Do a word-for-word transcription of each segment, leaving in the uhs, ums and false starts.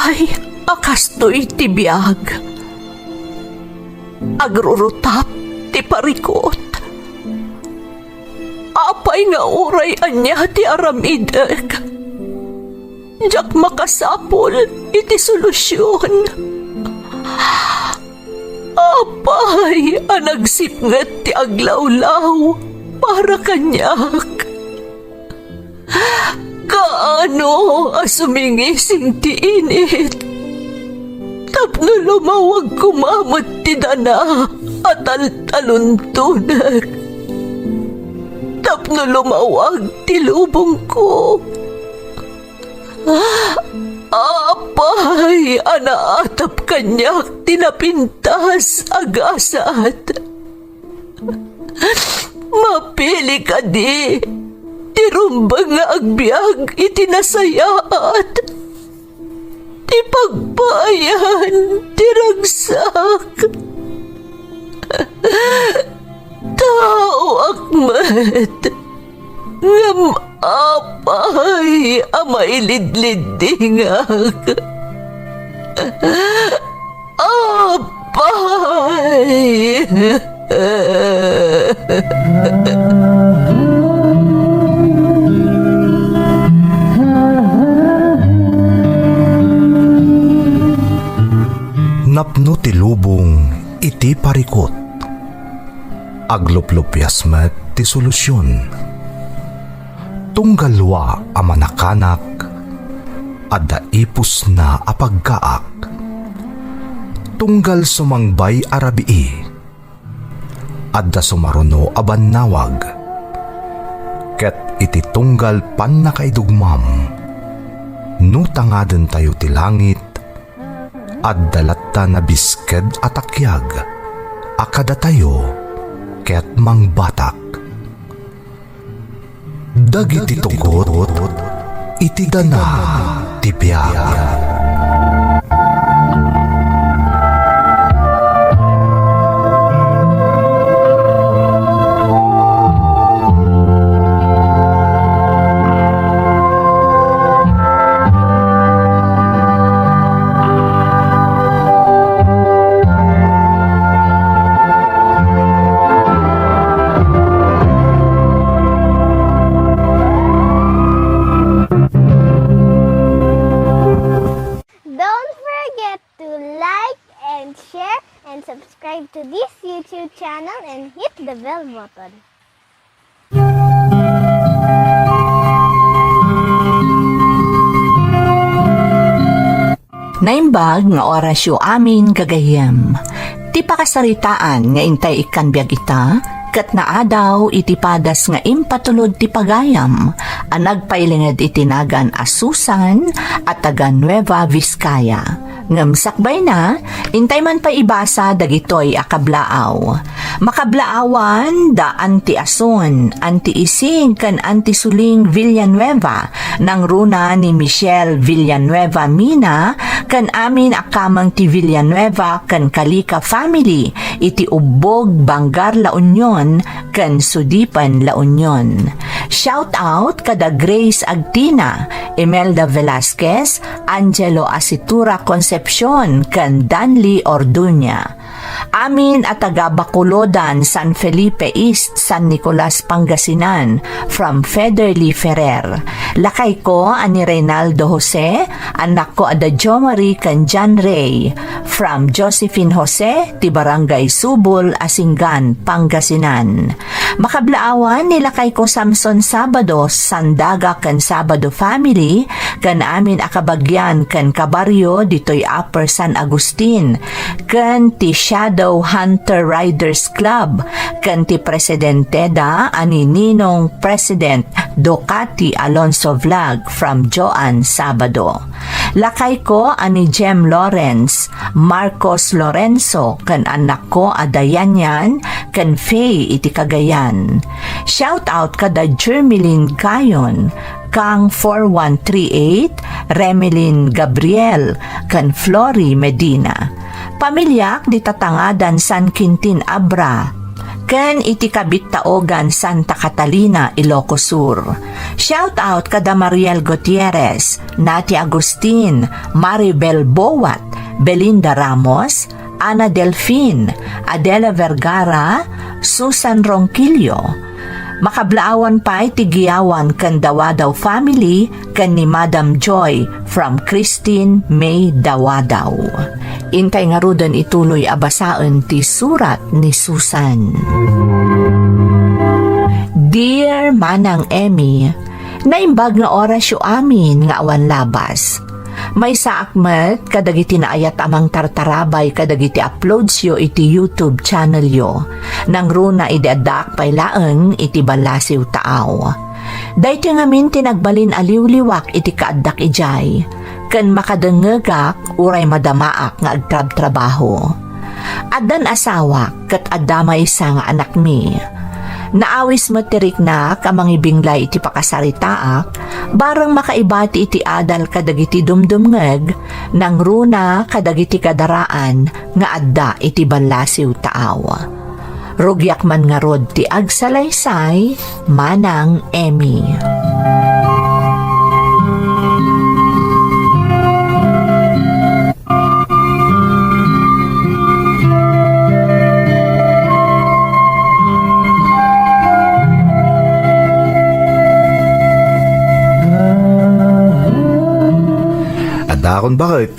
Ay, a kastoy ti biag. Agrurutap ti parikut. Apay nga uray ania ti aramidek, diak makasapul iti solusion. Apay a nagsipnget ti aglawlaw para kaniak? Kaano a sumingising ti init tapno lumawag koma met ti dana a taltaluntonek? Tapno lumawag ti lubongko. Apay a naatap kaniak ti napintas a gasat? Mapili kadi ti rumbeng nga agbiag iti nasayaat, ti pagpaayan ti ragsak? Taoak met, ngem apay a mailidliddingak? Apay! Napno ti lubong iti parikut. Agluplupias met ti solusion. Tunggal wa a manakanak, adda ipusna a pagkaak. Tunggal sumangbay a rabii, adda sumaruno a bannawag. Ket iti tunggal pannakaidugmam, no tangadentayo ti langit, adda latta nabisked a takiag a kadatayo ket mangbatak. Dagiti tugot iti dana ti biag. Don't forget to like and share and subscribe to this YouTube channel and hit the bell button. Naimbag nga orasyo amin, gagayyem. Ti pakasaritaan nga intay ikkan biag ita, ket naadaw iti padas nga impatulod ti pagayam a nagpailinged iti nagan a Susan a taga Nueva Vizcaya. Ngem sakbayna, intay man pay ibasa dagitoy a kablaaw. Makablaawan da Anti Asun, Anti Ising, ken Anti Suling Villanueva, nangruna ni Michelle Villanueva Mina, ken amin a kameng ti Villanueva ken Calica family iti Ubbog, Bangar, La Union, ken Sudipan, La Union. Shout out kada Grace Agtina, Imelda Velasquez, Angelo Asitura Concepcion, ken Danley Orduña. Amin a taga Bacolod-an, San Felipe East, San Nicolas, Pangasinan, from Federly Ferrer. Lakayko a ni Reynaldo Jose, annakko a da Jo Marie ken John Ray, from Josephine Jose, ti Barangay Subol, Asingan, Pangasinan. Makablaawan ni lakayko Samson Sabado, Sandaga ken Sabado family, ken amin a kabagian ken kabarrio ditoy Upper San Agustin, ken ti Shadow Hunter Riders Club, ken ti presidenteda a ni Ninong President Ducati Alonso Vlog from Joan Sabado. Lakayko a ni Jem Lawrence, Marcos Lorenzo, ken annakko a da Yanyan ken Faye iti Cagayan. Shout out kada Jermeline Cayon, Kang four one three eight, Remilin Gabriel, ken Flory Medina. Pamiliak dita Tangadan, San Quintin Abra, ken iti Kabit Taogan, Santa Catalina, Ilocos Sur. Shout out kada Mariel Gutierrez, Nati Agustin, Maribel Bowat, Belinda Ramos, Ana Delfin, Adela Vergara, Susan Ronquillo. Makablaawan pay ti Giyawan ken Dawadaw family ken ni Madam Joy from Christine May Dawadaw. Intay ngaruden ituloy a basaen ti surat ni Susan. Dear Manang Emmy, naimbag nga orasyo amin nga awan labas. Maysaak met kadagiti naayat a mangtartarabay kadagiti uploadsyo iti YouTube channelyo. Nangruna idi addaak pay laeng iti ballasiw taaw. Daytoy ngamin ti nagbalin a liwliwak iti kaaddak idiay, ken makadengngegak uray madamaak nga agtrabtrabaho. Addan asawak ket adda maysa nga anakmi. Naawis met ti riknak a mangibiglay iti pakasaritaak, bareng makaibati iti adal kadagiti dumdumngeg, nangruna kadagiti kadaraan nga adda iti ballasiw taaw. Rugiak man ngarud ti agsalaysay, Manang Emmy. Adda akon baket.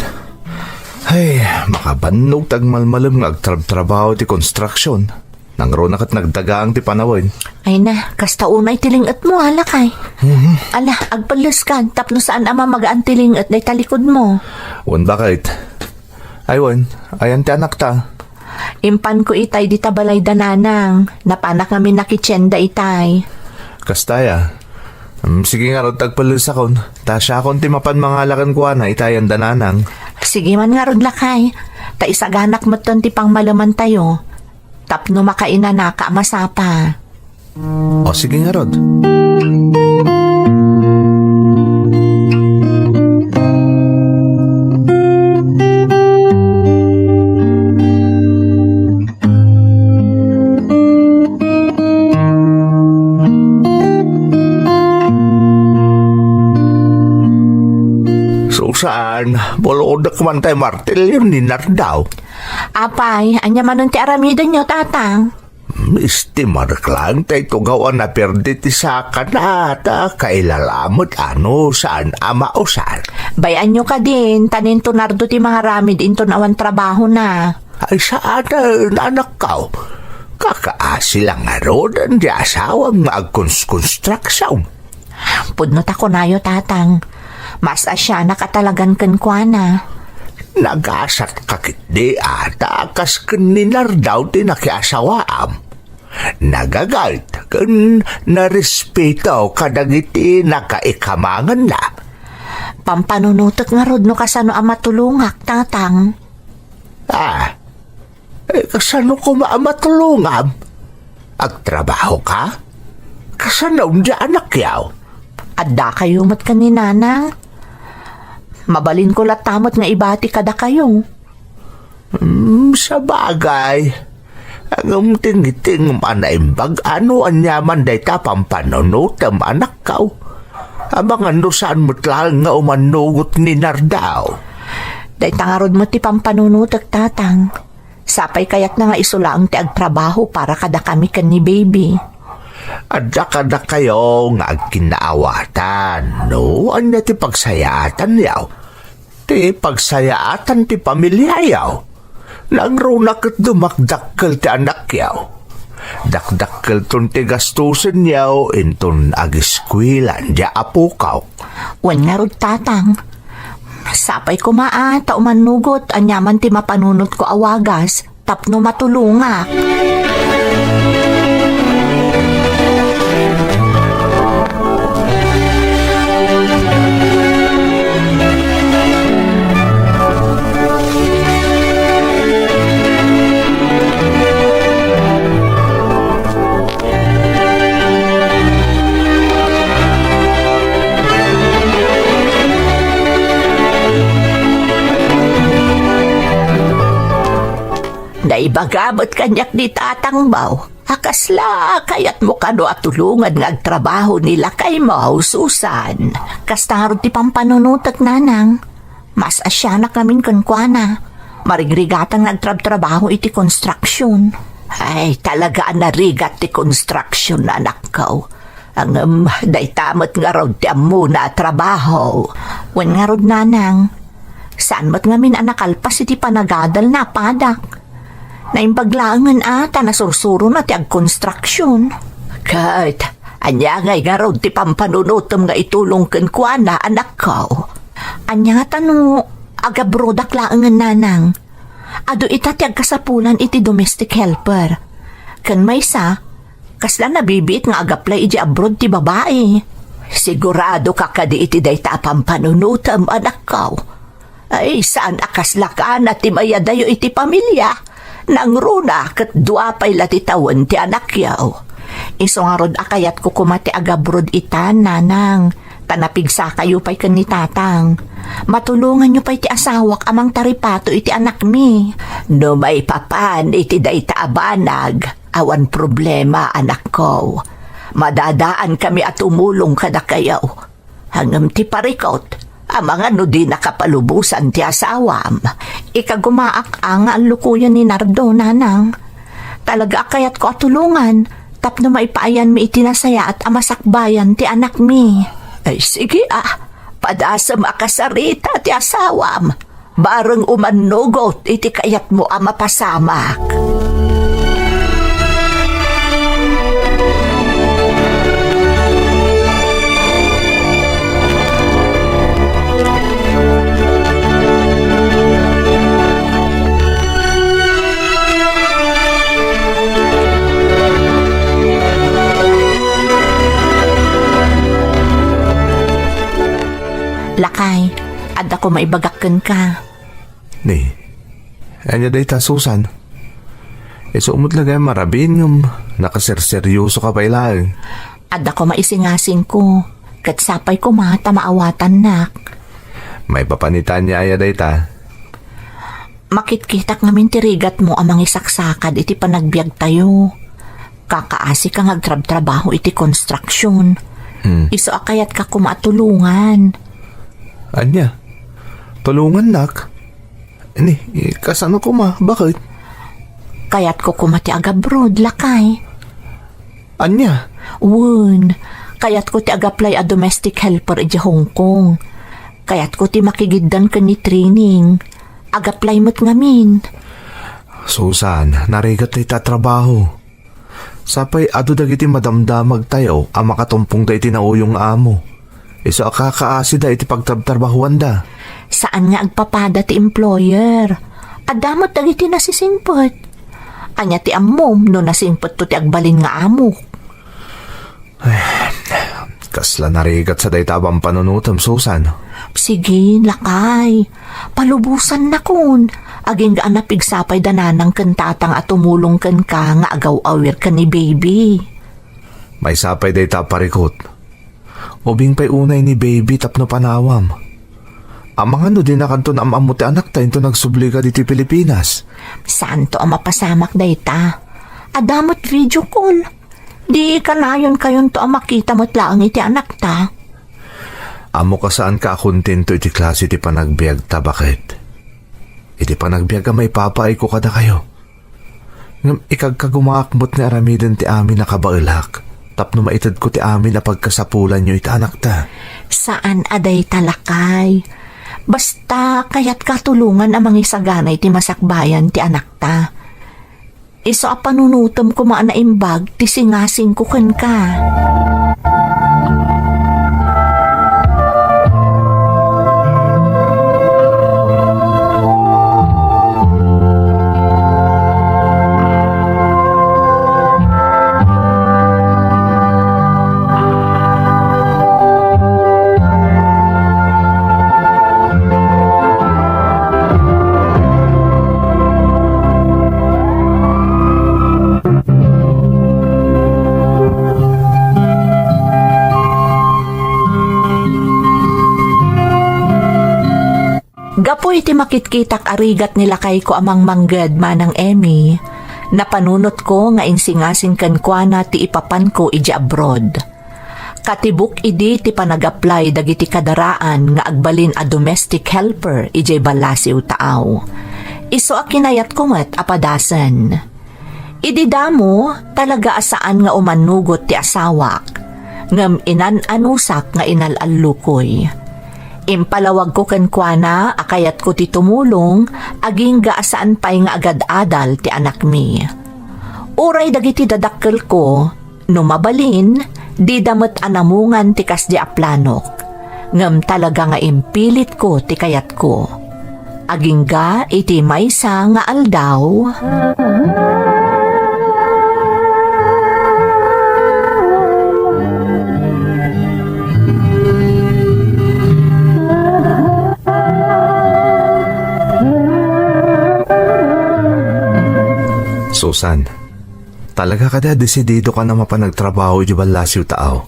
Ay, makabannog ti agmalmalem nga agtrabtrabaho ti construction. Nangruna ket nagdagang ti panawen. Ay na, kasta unay ti ling-etmo, a, lakay. Mhm. Ala, agpelleskan, tapno saan a mamagaan ti ling-et dayta likudmo. Wen, baket. Ay, wen, ayan ti anakta? Impanko itay dita balay da nanang. Napanak ngamin a kitchen da itay. Kasta aya. Mm, sige ngarud, agpellesakon. Ta siakon ti mapan mangala kenkuana ita ayan da nanang. Sige man ngarud, lakay. Ta isaganak metten ti pangmalemantayo. Tapno makainanaka a masapa. O, sige ngarud. Susan, bulodek man tay martilyo ni Nardaw. Apay, ania manen ti aramidenyo, Tatang? Misti marklang tay tugaw a naperdi ti sakana, ta kailalamet a no saan a mausar. Bay-anyo kadin, ta ni Nardo ti mangaramid inton awan trabahona. Ay, saan a, anakko. Kakaasi la ngaruden ti asawam nga agkonstruction. Pudno ta kunayo, Tatang. Mas asianak a talagan kenkuana. Nagasat ka ketdi a ta kas ken ni Nardaw ti nakiasawaam. Nagagayt ken narespeto kadagiti nakaikamanganna. Pampanunotek ngarud no kasano a matulongak, Tatang. Ah, eh, kasano koma a matulongam? Agtrabaho ka? Kasano di anakyaw? Adda kayo met ken ni Nanang. Mabalinko latta met nga ibati kadakayo. Hmm, sabagay. Ngem tingting a naimbag a no aniaman dayta pampanunotem, anakko. Amangan no saan met laeng nga umannugot ni Nardaw. Dayta ngarud met ti pampanunotek, Tatang. Sapay kayatna nga isu laeng ti agtrabaho para kadakami ken ni baby. Adda kadakayo nga agkinnaawatan no ania ti pagsayaatanyaw. Ti pagsayaatan ti pamiliayaw. Nangruna ket dumakdakkel ti anakyaw. Dakdakkelton ti gastusenyaw inton agiskuela diay apokaw. Wen ngarud, Tatang. Sapay koma a ta umannugot aniaman ti mapanunotko a wagas tapno matulongak. Naibaga met kaniak ni Tatang Bao. A, kasla kayatmo kano a tulongan nga agtrabaho ni lakaymo, Susan? Kasta ngarud ti pampanunotek, nanang. Mas asianak ngamin kenkuana. Marigrigatang nga agtrabtrabaho iti construction. Ay, talaga a narigat ti construction, anakko. Ngem dayta met ngarud ti ammona a trabaho. Wen ngarud, nanang, saan met ngamin a nakalpas iti panagadalna a padak. Naimbag laengen a ta nasursurona ti agkonstruksion. Ket ania ngay ngarud ti pampanunotem nga itulong kenkuana, anakko? Ania ngata no agabrodak laengen, nanang? Adu ita ti agkasapulan iti domestic helper. Ken maysa, kasla nabibiit nga agaplay idiay abroad ti babai. Sigurado ka kadi iti dayta a pampanunotem, anakko? Ay, saan a kasla kana ti mayadayo iti pamilia? Nangruna ket dua pay la ti tawen ti anakyo. Isu ngarud a kayatko koma ti agabroad itan, nanang, ta napigsakayo pay ken ni tatang. Matulonganyo pay ti asawak a mangtaripato iti anakmi. No maipapan iti dayta a banag, awan problema, anakko. Madadaankami a tumulong kadakayo. Ngem ti parikut, amangan no di nakapalubosan ti asawam. Ikagumaak a nga allukoyen ni Nardo, nanang. Talaga a kayatko a tulongan tapno maipaayanmi iti nasayaat a masakbayan ti anakmi. Ay, sige a, padasem a kasarita ti asawam. Bareng umannugot iti kayatmo a mapasamak. Lakay, adda koma ibagak kenka. Ni, ania dayta, Susan? Isu met la gayam a rabin ngem nakaserseryosoka pay laeng. Adda koma isingasingko, ket sapay koma ta maawatannak. Maipapan ita, ania aya dayta? Makitkitak ngamin ti rigatmo a mangisaksakad iti panagbiagtayo. Kakaasika nga agtrabtrabaho iti construction. Hmm. Isu a kayatka koma a tulongan. Ania? Tulongannak? Ni, kasano koma? Baket? Kayatko koma ti agabroad, lakay. Ania? Wen, kayatko ti agaplay a domestic helper idiay Hong Kong. Kayatko ti makigiddan ken ni training. Agaplay met ngamin. Susan, narigat dayta a trabaho. Sapay adu dagiti madamdamagtayo a makatumpongda iti nauyong nga amo. Isu a kakaasida iti pagtrabtrabahuanda. Saan nga agpapada ti employer. Adda met dagiti nasisingpet. Ania ti ammom no nasingpetto ti agbalin nga amok? Ay, kasla narigat sa dayta a pampanunotem, Susan. Sige, lakay. Palubosannakon. Agingga a napigsa pay da nanang ken tatang a tumulong kenka nga agaw-awir ken ni baby. Maysa pay dayta a parikut. Ubing pay unay ni baby tapno panawam. Amangan no dinakanto naam-ammo ti anakta inton agsubli ka ditoy Pilipinas. Saanto a mapasamak dayta. Adda met video call. Di kanayonkayonto a makita met laeng iti anakta. Ammok a saanka a kontento iti klase ti panagbiagta, baket. Iti panagbiag a maipapaayko kadakayo. Ngem ikagkagumaak met nga aramiden ti amin a kabaelak tapno maitedko ti amin a pagkasapulanyo iti anakta. Saan a dayta, lakay. Basta kayatka tulongan a mangisagana iti masakbayan ti anakta. Isu a panunotem koma a naimbag ti singasingko kenka. Gapu iti makitkitak a rigat ni lakayko a mangmangged, Manang Emmy, Napanunotko nga insingasing kenkuana ti ipapanko idiay abroad. Katibuk idi ti panag-apply dagiti kadaraan nga agbalin a domestic helper idiay Ballasiw, Taaw. Isu a kinayatko met a padasen. Idi damo, talaga a saan nga umannugot ti asawak, ngem inan-anusak nga inal-allukoy. Impalawagko kenkuana a kayatko ti tumulong, agingga a saan pay nga agad-adal ti anakmi. Uray dagiti dadakkelko, no mabalin, dida met a namungan ti kasdi a planok. Ngem talaga nga impilitko ti kayatko. Agingga iti maysa nga aldaw. Susan, talaga kadi a desididokan a mapan agtrabaho idiay Ballasiw, Taaw?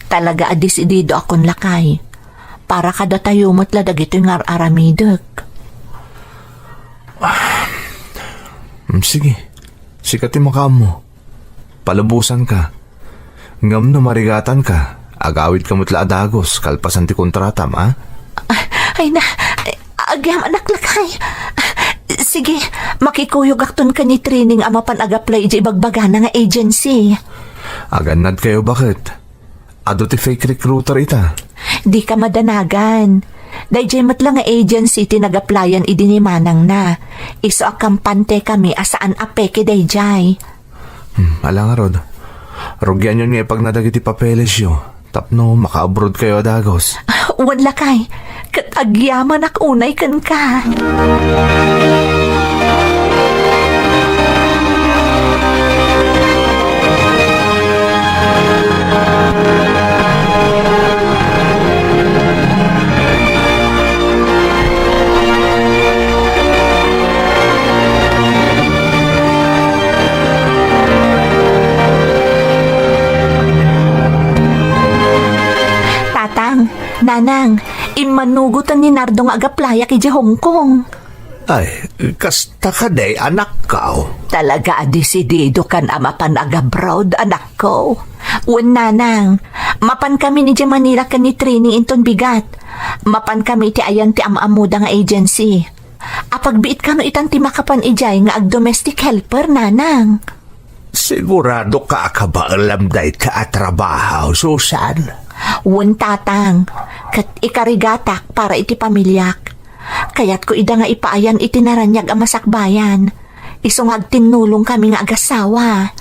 Talaga a desididoakon, lakay. Para kadatayo met la dagitoy nga ar-aramidek. Mm, sige. Sika ti makaammo. Palubosanka. Ngem no marigatanka, agawidka met la a dagus kalpasan ti kontratam, a? Ay na, agyamanak, lakay. Sige, makikuyogakton ken ni Trining a mapan ag-apply idiay ibagbagana nga agency. Agannadkayo, baket? Adu ti fake recruiter ita. Dika madanagan. Daydiay met la nga agency ti nag-applyan idi ni manangna. Isu a kampantekami a saan a peke daydiay. Hmm, ala ngarud. Rugianyon nga ipagna dagiti papelesyo tapno maka-abroadkayo a dagus. Wen, lakay, ket agyamanak unay kenka. Tatang, Nanang, immanugotan ni Nardo nga agaplayak idiay Hong Kong. Ay, kasta kadi, anakko? Talaga a desididokan a mapan ag-abroad, anakko? Wen, Nanang, mapankami idiay Manila ken ni Trini inton bigat. Mapankami iti ayan ti am-ammoda nga agency. Apagbiit kano itan ti makapan idiay nga ag-domestic helper, Nanang? Siguradoka a kabaelam dayta a trabaho, Susan? Wen, Tatang, ket ikarigatak para iti pamiliak. Kayatko ida nga ipaayan iti naraniag a masakbayan. Isu nga agtinnulongkami nga agasawa.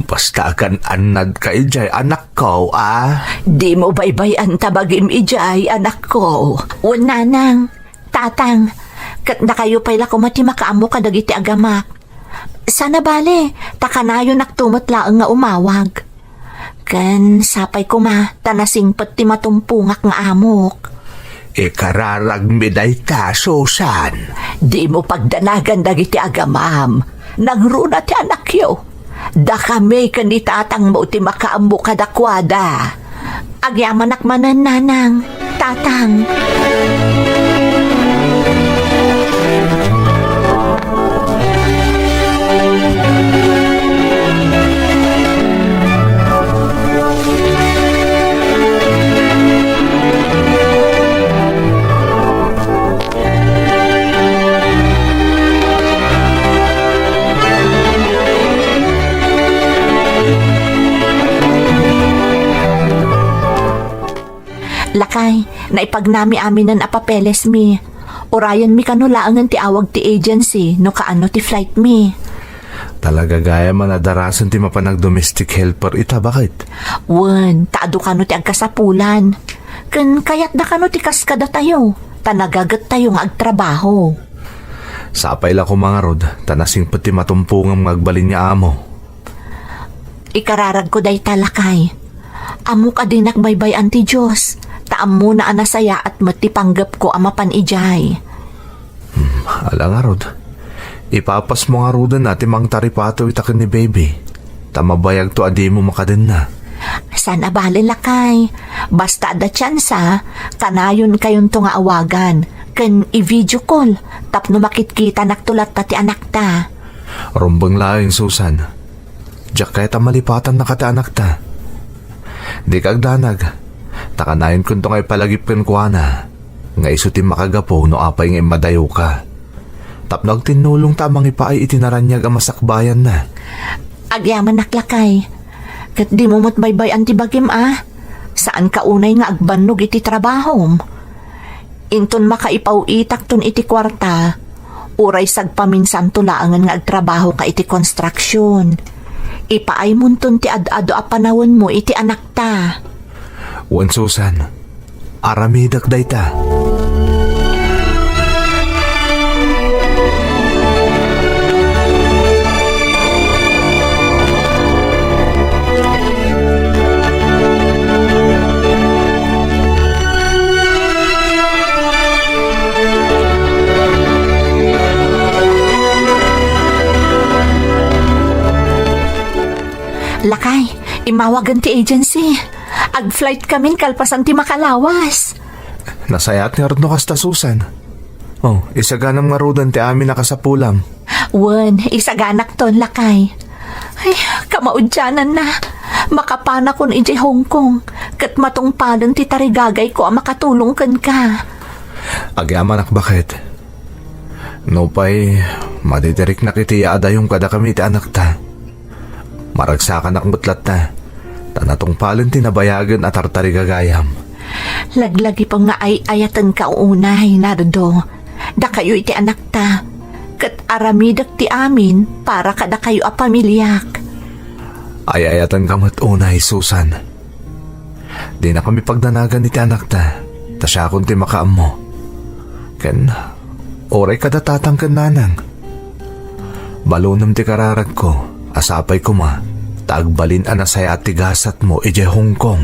Basta agan-annadka idiay, anakko, a? Dimo baybay-an ta bagim idiay, anakko. Wen, Nanang, Tatang, ket dakayo pay la koma ti makaammo kadagiti agamak. Saan a bale, ta kanayonakto met laeng nga umawag. Ken sapay koma ta nasingpet ti matumpongak nga amok. Ikararagmi dayta, Susan. Dimo pagdanagan dagiti agamam. Nangruna ti anakyo. Dakami ken ni tatangmo ti makaammo kadakuada. Agyamanak manen, Nanang, Tatang. Lakay, naipagnami aminen a papelesmi. Urayenmi kano laengen ti awag ti agency no kaano ti flightmi. Talaga gayam a nadarasen ti mapan ag-domestic helper ita, baket? Wen, ta adu kano ti agkasapulan. Ken kayatda kano ti kas kadatayo, ta nagagettayo nga agtrabaho. Sapay la koma ngarud, ta nasingpet ti matumpongam nga agbalin nga amo. Ikararagko dayta, lakay. Ammok a dinak baybay-an ti Dios, ta ammona a nasayaat met ti panggepko a mapan idiay. Hmm, ala ngarud. Ipapasmo ngaruden a ti mangtaripato ita ken ni baby, ta mabayagto a dimo makadenna. Saan a bale, lakay. Basta adda tiansa, kanayonkayonto nga awagan, ken i-video call, tapno makitkitanak to latta ti anakta. Rumbeng laeng, Susan. Diak kayat a malipatannaka ti anakta. Dika agdanag, ta kanayonkonto nga ipalagip kenkuana nga isu ti makagapu no apay nga immadayoka. Tapno agtinnulongta a mangipaay iti naraniag a masakbayanna. Agyamanak, lakay. Ket dimo met baybay-an ti bagim a. Saanka unay nga agbannog iti trabahom. Inton makaipaw-itakton iti kuarta, uray sagpaminsanto laengen nga agtrabahoka iti konstruksion. Ipaaymonton ti ad-adu a panawenmo iti anakta. Wen, Susan, aramidek dayta. Lakay, imawagen ti agency. Ag-flight kamin kalpasan ti makalawas. Nasayaat ngarud no kasta, Susan. Oh, isaganam ngaruden ti amin a kasapulam. Wen, isaganakton, lakay. Ay, kamaudiananna. Makapanakon idiay Hong Kong, ket matungpalen ti tarigagayko a makatulong kenka. Agyamanak, baket. Nupay madidiriknak iti yaadayom kadakami iti anakta, maragsakanak met latta, ta natungpalen ti nabayagen a tartarigagayam. Laglagipem nga ay-ayatenka unay, Nardo. Dakayo iti anakta, ket aramidek ti amin para kadakayo a pamiliak. Ay-ayatenka met unay, Susan. Dinakami pagdanagan iti anakta, ta siakon ti makaammo. Ken uray kada tatang ken nanang. Balunem ti kararagko a sapay koma ta agbalin a nasayaat ti gasatmo idiay Hong Kong.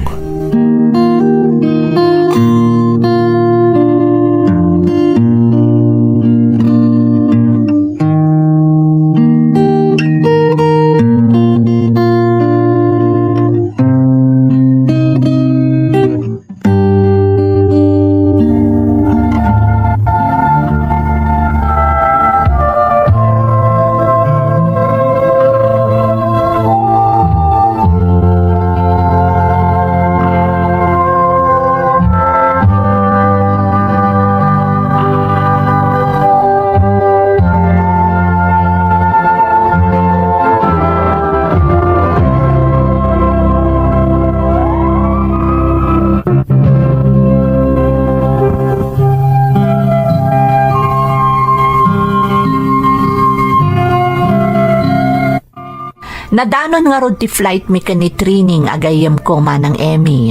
Nadanon ngarud ti flight mi ken ni Trining a gayyemko, Manang Emmy.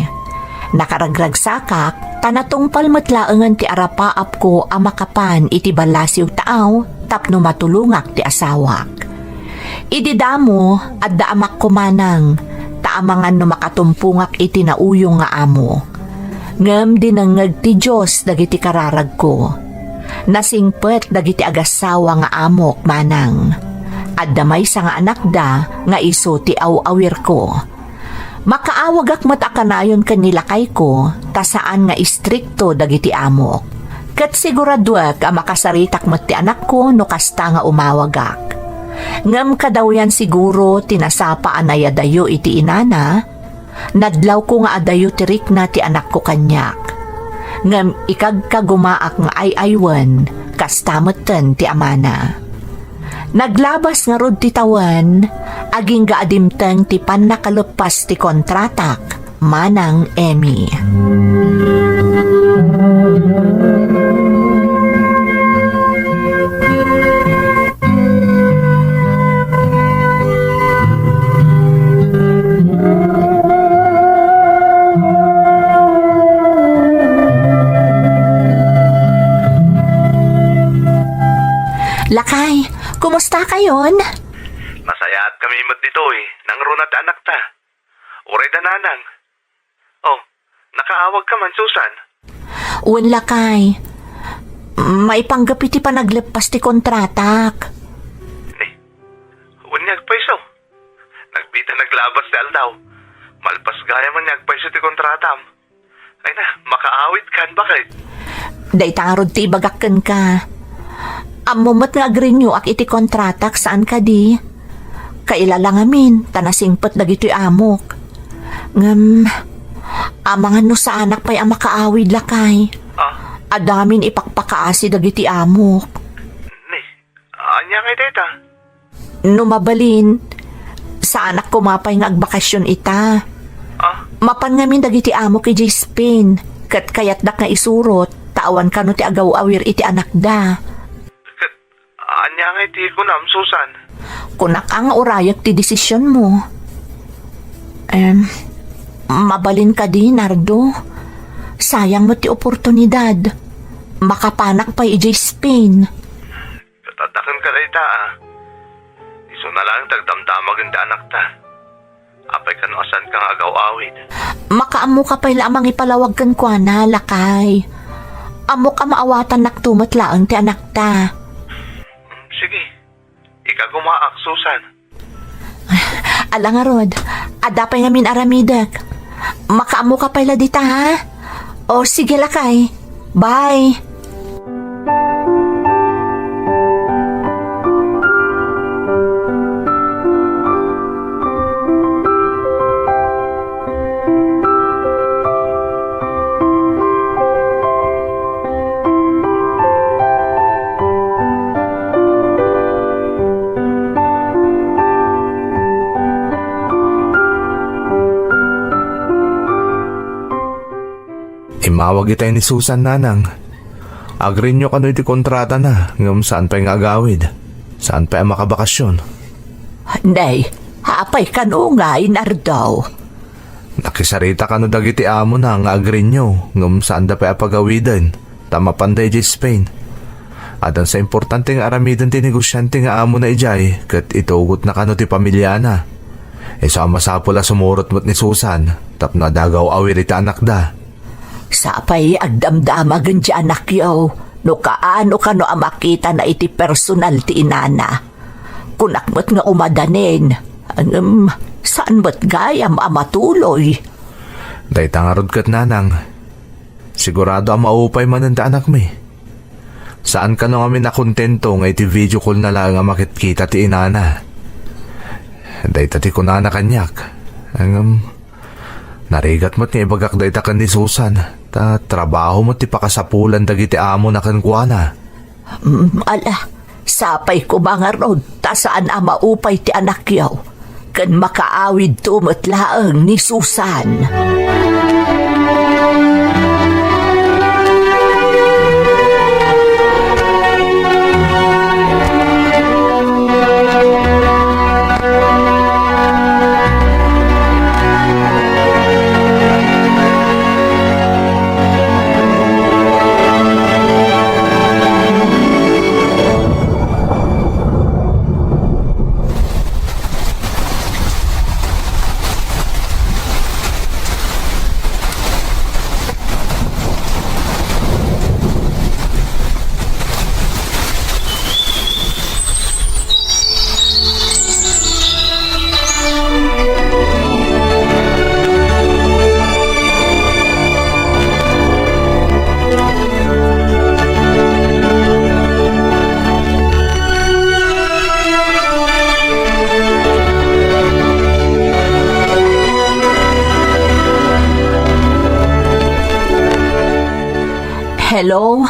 Nakaragragsakak, ta natungpal met laengen ti arapaapko a makapan iti ballasiw taaw tapno matulongak ti asawak. Idi damo, adda amakko manang, ta amangan no makatumpongak iti nauyong nga amok. Ngem dinengngeg ti Dios dagiti kararagko. Nasingpet dagiti agassawa nga amok manang. Adda maysa nga anakda nga isu ti aw-awirko. Makaawagak met a kanayon ken ni lakayko, ta saan nga istrikto dagiti amok. Ket siguraduek a makasaritak met ti anakko no kasta nga umawagak. Ngem kadawyan siguro ti nasapa a nayadayo iti inana, nadlawko nga adayo ti rikna ti anakko kaniak. Ngem ikagkagumaak nga ay-aywen, kasta metten ti amana. Naglabas ngarud ti tawen, agingga a dimteng ti pannakaleppas ti kontratak, Manang Emmy. Lakay, kumusta kayon? Nasayaat kami met ditoy, nangruna ti anakta. Uray da nanang. Oh, nakaawag ka man, Susan? Wen, lakay. Maipanggep iti panagleppas ti kontratak. Ni, wen nga agpayso. Nagpita naglabas ti aldaw. Malpas gayam nga agpayso ti kontratam. Ay na, makaawit kan, baket. Dayta ngarud ti ibagak kenka. Ammo met nga agrenewak iti kontratak, saan kadi? Kailala ngamin, ta nasingpet dagitoy amok. Ngem, amangan no saanak pay a makaawid, lakay. Ah? Adda ngamin ipakpakaasi dagiti amok. Ni, ania ngay dayta? No mabalin, saanak koma pay nga agbakasyon ita. Ah? Mapan ngamin dagiti amok idiay Spain, ket kayatdak nga isurot, ta awan kano ti agaw-awir iti anakda. Ket ania ngay ti kunam, Susan? Kunak a nga urayek ti desisionmo. Em, mabalin kadi, Nardo? Sayang met ti oportunidad. Makapanak pay idiay Spain. Ket adda kenka dayta, a. Isuna laeng ti agdamdamagen ti anakta. Apay kano a saanka nga agaw-awid? Makaammoka pay la a mangipalawag kenkuana, lakay. Ammok a maawatannakto met laeng ti anakta. Sige. Ikagumaak, Susan. Ala ngarud, adda pay ngamin aramidek. Makaammoka pay la dita, ha? O, sige, lakay. Bye. Immawag itay ni Susan, nanang. Agrenew kano iti kontratana, ngem saan pay nga agawid. Saan pay a makabakasyon. Nay, apay kano ngay, Nardo? Nakisarita kano dagiti amona nga agrenew, ngem saanda pay a pagawiden, ta mapanda idiay Spain. Addan sa importante nga aramiden ti negosiante nga amona idiay, ket itugotna kano ti pamiliana. Isu a masapul a sumurot met ni Susan, tapno adda agaw-awir iti anakda. Sapay agdamdamagen ti anakyo, no kaano kano a makitana iti personal ti inana. Kunak met nga umadanen, ngem saan met gayam a matuloy. Dayta ngarud ket, nanang, sigurado a maupay manen ti anakmi. Saan kano ngamin a kontento nga iti video call na laeng a makitkita ti inana. Dayta ti kunana kaniak. Ngem, narigat met nga ibagak dayta ken ni Susan, ta trabaho met ti pakasapulan dagiti amona kenkuana. Mm, ala, sapay koma ngarud, ta saan a maupay ti anakyo, ken makaawidto met laeng ni Susan. Hello?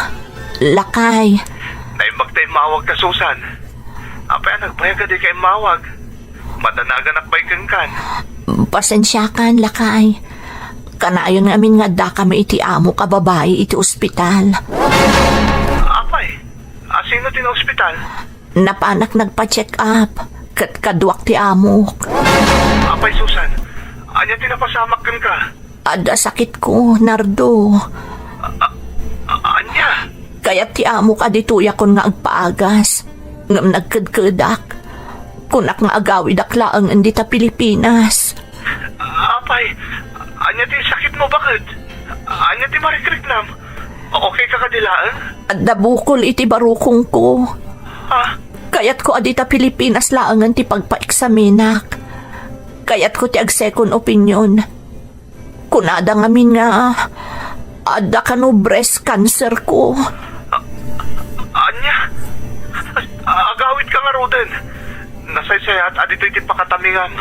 Lakay. Naimbag ta immawagka, Susan. Apay a nagbayag a dika immawag? Madanaganak pay kenkan. Pasensiakan, lakay. Kanayon ngamin nga addakami iti amok a babai iti ospital. Apay, asino ti naospital? Napanak nagpa-check up, ket kaduak ti amok. Apay, Susan, ania ti napasamak kenka? Adda sakitko, Nardo. A-, a-, ania? Kayat ti amok a ditoyakon nga agpaagas, ngem nagkedkedak. Kunak nga agawidak laeng dita Pilipinas. Apay, ania ti sakitmo, baket? Ania ti marikriknam? Okay ka kadi laeng? Adda bukol iti barukongko. Ha? Kayatko a dita Pilipinas laengen ti pagpaeksaminak. Kayatko ti ag-second opinion. Kunada ngamin nga adda kano breast cancer ko. A-, ania? Agawidka ngaruden. Nasaysayaat a ditoy ti pakatamingam.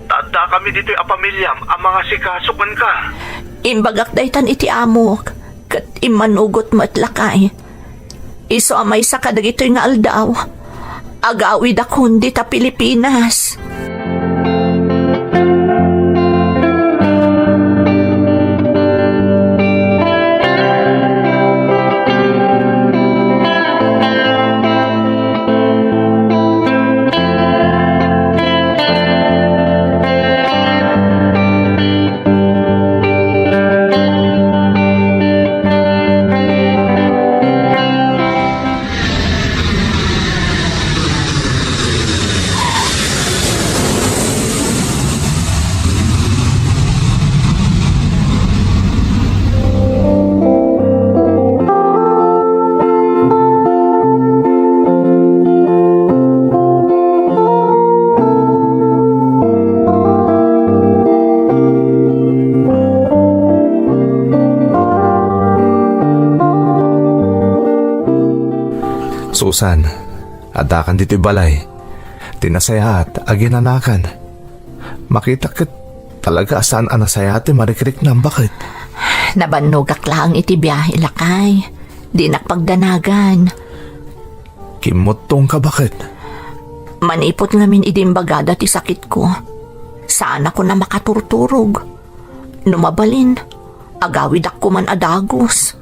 Ta addakami ditoy a pamiliam a mangasikaso kenka. Imbagak daytan iti amok, ket immanugot met, lakay. Isu a maysa kadagitoy nga aldaw, agawidakon dita Pilipinas. Susan, addakan ditoy balay. Ti nasayaat, aginanakan. Makitak ket talaga a saan a nasayaat ti marikriknam, baket. Nabannogak laeng iti biahe, lakay. Dinak pagdanagan. Kimmuttongka, baket. Manipud ngamin idi imbagada ti sakitko, saanakon a makaturturog. No mabalin, agawidak koman a dagus.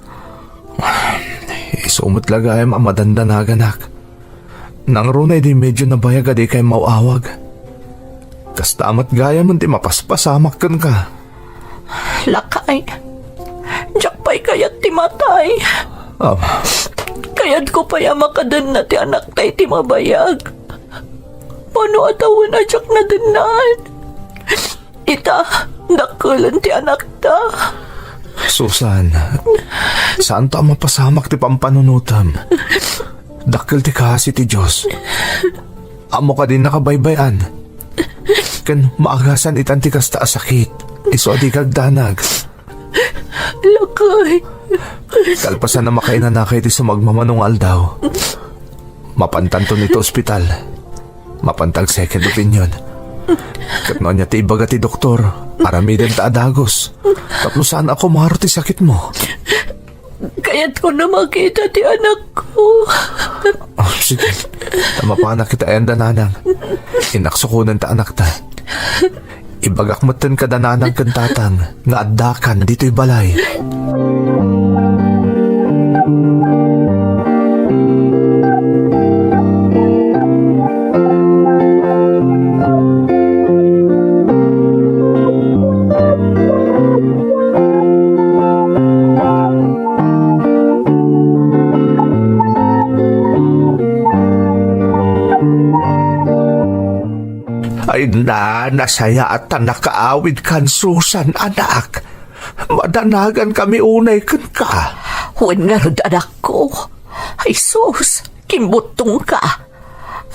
Isu met la gayam a madandanaganak. Nangruna idi medyo nabayag a dikay maw-awag. Kasta met gayam ti mapaspasamak kenka. Lakay, diak pay kayat ti matay. Ama. Kayatko pay a makadenna ti anakta iti mabayag. Mano a tawen a diak nadennaan? Ita, dakkelen ti anakta. Susan, saanto a mapasamak ti pampanunotem. Dakkel ti kaasi ti Dios. Ammok a dinna kabaybay-an. Ken maagasan itan ti kasta a sakit. Isu a dika agdanag. Lakay. Kalpasan a makainanaka iti sumagmamano nga aldaw, mapantanto iti ospital. Mapanta ag second opinion. Ket no ania ti ibaga ti doktor, aramidenta a dagus. Tapno saan a kumaro ti sakitmo. Kayatko a makita ti anakko. Oh, sige. Ta mapanak ita ayan da nanang. Innak sukonen ta anakta. Ibagak metten kada nanang ken tatang nga addakan ditoy balay. Ay na, nasayaat ta nakaawidkan, Susan, anak. Madanagankami unay kenka. Wen ngarud, anakko. Ay sus, kimbuttongka.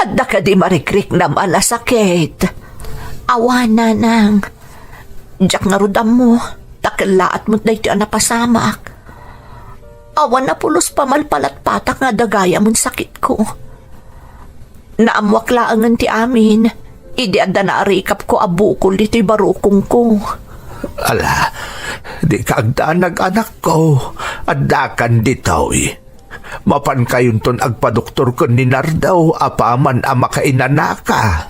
Adda kadi marikriknam a nasakit? Awan, nanang. Diak ngarud ammo, ta kellaat met daytoy a napasamak. Awan a pulos pamalpalatpatak nga adda gayam sakitko. Naammoak laengen ti amin, idi adda naarikapko a bukol ditoy barukongko. Ala, dika agdanag, anakko. Addakan ditoy. Mapankayonton agpadoktor ken ni Nardo apaman a makainanaka.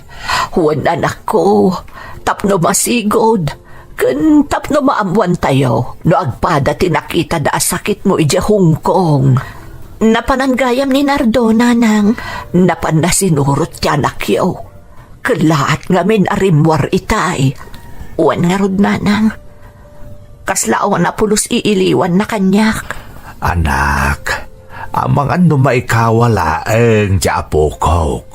Wen, anakko, tapno masigud, ken tapno maammoantayo no agpada ti nakitada a sakitmo idiay Hong Kong. Napanan gayam ni Nardo, nanang. Napanna sinurot ti anakyo. Kellaat ngamin a rimmuar itay. Wen ngarud, nanang. Kasla awan a pulos iiliwanna kaniak. Anak, amangan no maikawa laeng ti apokok.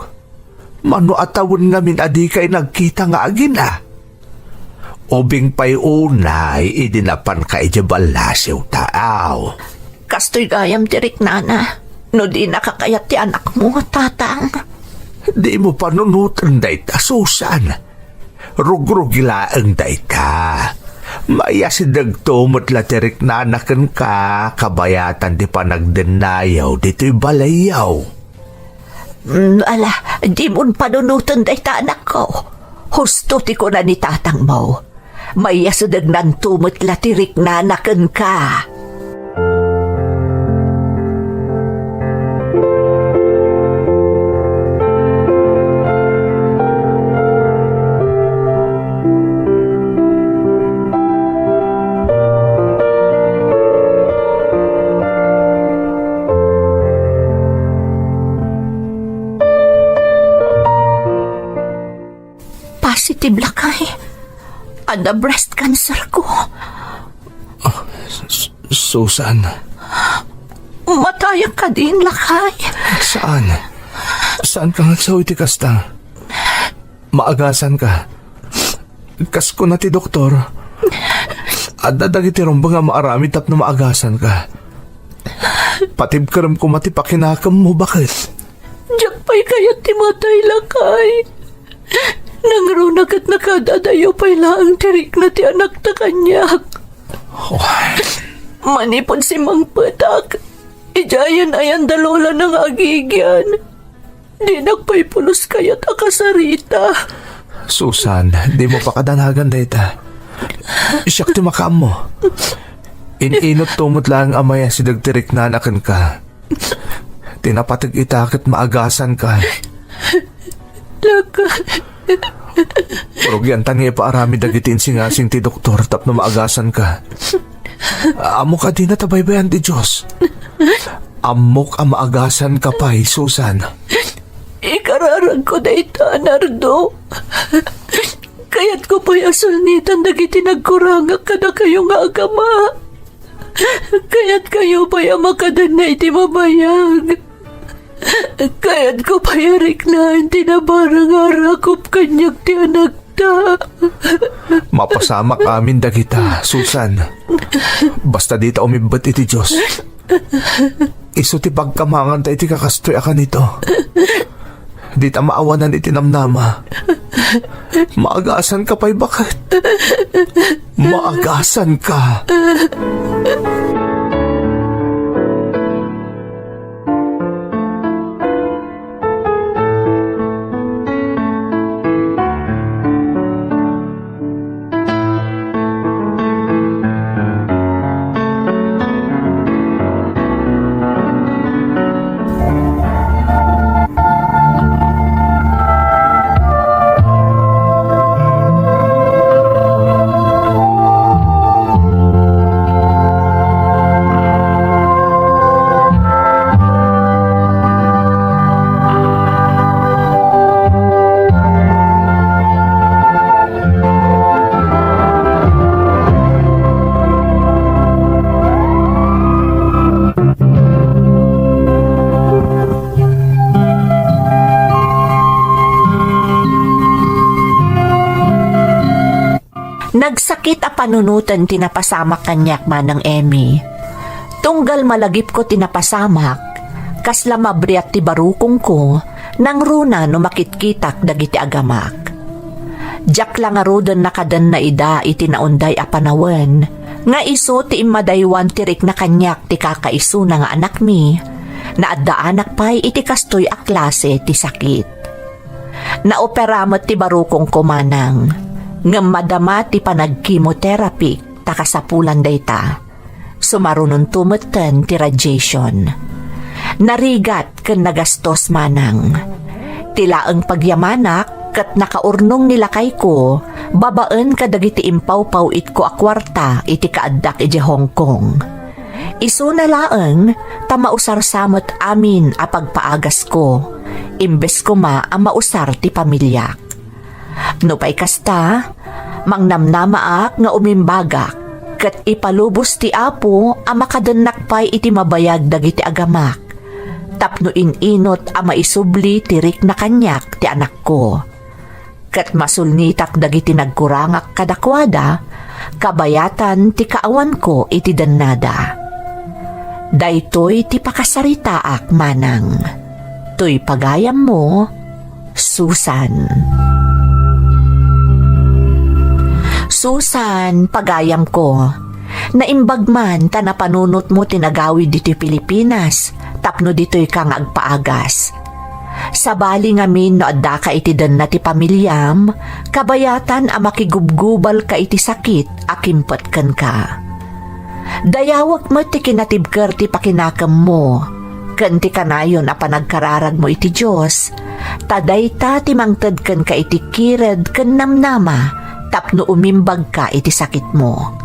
Mano a tawen ngamin a dikay nagkita nga agina? Ubing pay unay idi napanka idiay ballasiw ta, aw. Kastoy gayam ti riknana, no dinaka kayat ti anakmo, tatang. Dimo panunoten dayta, Susan. Rugrugi laeng dayta. Maiyasidegto met la ti riknana kenka kabayatan ti panagdennayo ditoy balayyo. Mm, ala, dimon panunoten dayta, anakko. Husto ti kuna ni tatangmo. Maiyasedegnanto met la ti riknana kenka. Positive, lakay. Adda breast cancer ko. Ah, S-, Susan. Matayak kadin, lakay. Saan? Saan ka nga agsaw iti kasta? Maagasan ka. Kas kuna ti doktor, adda dagiti rumbeng a maaramid tapno maagasan ka. Patibkerem koma ti pakinakemmo, baket. Diak pay kayat ti matay, lakay. Nangruna ket nakaad-adayo pay laeng ti rikna ti anakta kaniak. Oh. Manipud simmangpetak, idiay ayan-ayan da lolana nga agigian. Dinak pay pulos kayat a kasarita. Susan, dimo pakadanagan dayta. Siak ti makaammo. In-inotto met laeng a mayasideg ti riknana kenka. Ti napateg ita ket maagasanka. Lakay. Rugianta nga ipaaramid dagiti insingasing ti doktor tapno maagasanka. Ammok a dina tabaybayan ti Dios. Ammok a maagasanka pay, Susan. Ikararagko dayta, Nardo. Kayatko pay a sulnitan dagiti nagkurangak kadakayo nga agama. Kayatkayo pay a makadenna iti mabayag. Kayatko pay a riknaen ti nabarang a arakop kaniak ti anakta. Mapasamak amin dagita, Susan. Basta dita umibbet iti Dios. Isu ti pagkamanganta iti kakastoy a kanito. Dita maawanan iti namnama. Maagasanka pay, baket. Maagasanka. Nagsakit a panunoten ti napasamak kaniak, Manang Emmy. Tunggal malagipko ti napasamak, kasla mabriat ti barukongko, nangruna no makitkitak dagiti agamak. Diak la ngaruden nakadenna ida iti naunday a panawen, nga isu ti immadaywan ti rikna kaniak ti kakaisuna nga anakmi, naaddaanak pay iti kastoy a klase ti sakit. Naopera met ti barukongko, Manang, ngem madama ti panagchemotherapy ta kasapulan dayta. Sumarunonto metten ti radiation. Narigat ken nagastos, Manang. Ti laeng pagyamanak ket nakaurnong ni lakayko babaen kadagiti impawpaw-itko a kuarta iti kaaddak idiay Hong Kong. Isuna laeng ta mausar sa met amin a pagpaagasko, imbes koma a mausar ti pamiliak. Nupay kasta, mangnamnamaak nga umimbagak, ket ipalubos ti Apo a makadennak pay iti mabayag dagiti agamak, tapno in-inot a maisubli ti rikna kaniak ti anakko. Ket masulnitak dagiti nagkurangak kadakuada, kabayatan ti kaawanko iti dennada. Daytoy ti pakasaritaak, Manang. Toy pagayammo, Susan. Susan, pagayamko, naimbag man ta napanunotmo ti nagawid ditoy Pilipinas tapno ditoyka nga agpaagas. Sabali ngamin no addaka iti denna ti pamiliam, kabayatan a makigubgubalka iti sakit a kimpet kenka. Dayawek met ti kinatibker ti pakinakemmo ken ti kanayon a panagkararagmo iti Dios, ta dayta ti mangted kenka iti kired ken namnama tapno umimbagka iti sakitmo.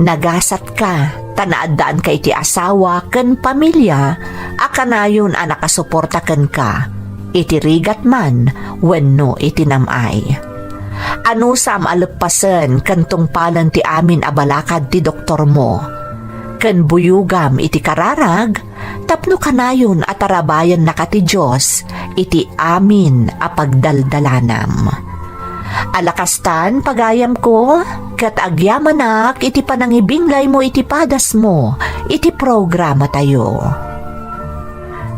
Nagasatka ta naaddaanka iti asawa ken pamilia a kanayon a nakasuporta kenka, iti rigat man wenno iti nam-ay. Anusam a leppasen ken tungpalen ti amin a balakad ti doktormo, ken buyogam iti kararag tapno kanayon a tarabayennaka ti Dios iti amin a pagdaldalanam. Alakastan, pagayamko, ket agyamanak iti panangibinglaymo iti padasmo iti programatayo.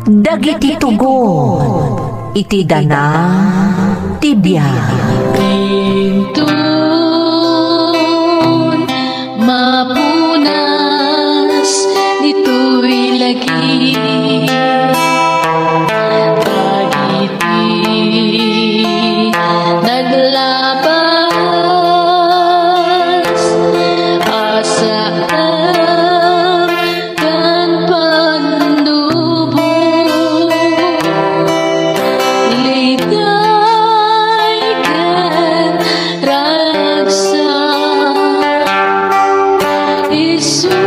Dagiti tugon iti dana ti biag. Inton mapunas ditoy lagip, dagiti naglabas a saan ken pannubo. Litay ken ragsak, isu